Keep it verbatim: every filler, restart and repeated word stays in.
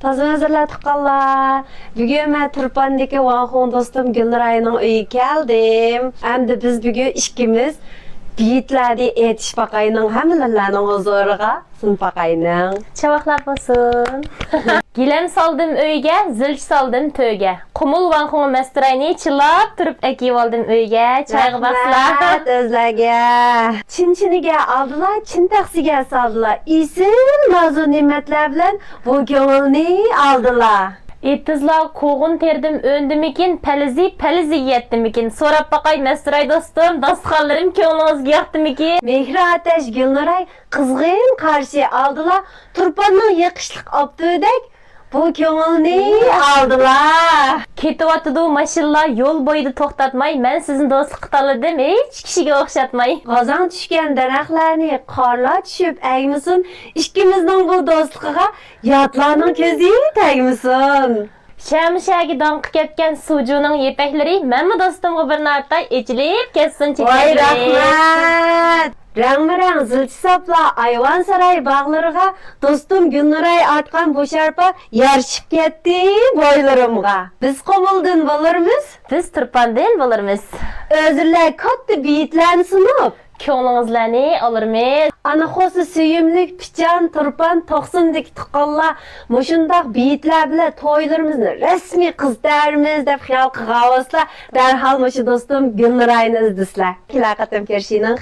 تازا ھۆزۈرلەر تۇغقانلار. بۈگۈن مەن تۇرپاندىكى ۋاڭخۇڭ دوستۇم گۈلنۇراينىڭ ئۆيىگە كەلدىم. ئەمدى بىز بۈگۈن ئىككىمىز بېيىتلەرنى ئېيتىش باقاينىڭ ھەممىلەرنىڭ ھۇزۇرىغا سۇنۇپ باقاينىڭ. چاۋاقلار بولسۇن. گىلەم سالدىم ئۆيگە، زىلچە سالدىم تۆگە. قۇمۇل ۋاڭخۇڭ مەستۇراينى چىللاپ تۇرۇپ ئەكىۋالدىم ئۆيگە. چايغا باسلا. رەھمەت ئۆزلەرگە. چىن چىنىگە ئالدىلا، چىن تەخسىگە سالدىلا. ئېسىل نازۇ نېمەتلەر بىلەن بۇ كۆڭۈلنى ئالدىلا. ئېتىزلار قوغۇن تېرىدىم ئۆندىمىكىن، پەلىزى پەلىزىگە يەتتىمىكىن؟ سوراپ باقاي مەستۇراي دوستۇم، داستىخانلىرىم كۆڭلىڭىزگە ياقتىمىكىن؟ مېھرى ئاتەش گۈلنۇراي قىزغىن قارشى ئالدىلا، تۇرپاننىڭ يېقىشلىق ئاپتىۋىدەك بۇ كۆڭۈلنى ئالدىلا. كېتىۋاتىدۇ ماشىنىلار يول بويىدا توختاتماي، مەن سىزنى دوستلۇققا تاللىدىم ھېچ كىشىگە ئوخشاتماي. غازاڭ چۈشكەن دەرەخلەرنى قارلار چۈشۈپ ئەگمىسۇن، ئىككىمىزنىڭ بۇ دوستلۇقىغا ياتلارنىڭ كۆزى تەگمىسۇن. شەمشەگە داڭقى كەتكەن سۇجۇنىڭ يىپەكلىرى مەنمۇ دوستۇمغا بىرنى ئارتاي، ئېچىلىپ كەتسۇن ۋاي چېچەكلىرى. رەھمەت! رەڭمۇرەڭ زىلچە ساپلا ئايۋان ساراي باغلىرىغا دوستۇم گۈلنۇراي ئارتقان بۇ شارپا يارىشىپ كەتتى بويلىرىمغا. بىز قۇمۇلدىن بولۇرمىز. بىز تۇرپاندىن بولۇرمىز. ئۆزۈللەر كاتتا بېيىتلەرنى سۇنۇپ، كۆڭلىڭىزلەرنى ئالىرمىز. ئانا خوسى سۆيۈملۈك پىچان تۇرپان توقسۇندىكى تۇغقانلار مۇشۇنداق بېيىتلەر بىلەن تويلىرىمىزنى رەسمىي قىزىتەرمىز دەپ خىيال قىلغان بولسىلا، دەرھال مۇشۇ دوستۇم گۈلنۇراينى ئىزدىسىلەر. كېلەر قېتىم كۆرۈشىنىڭ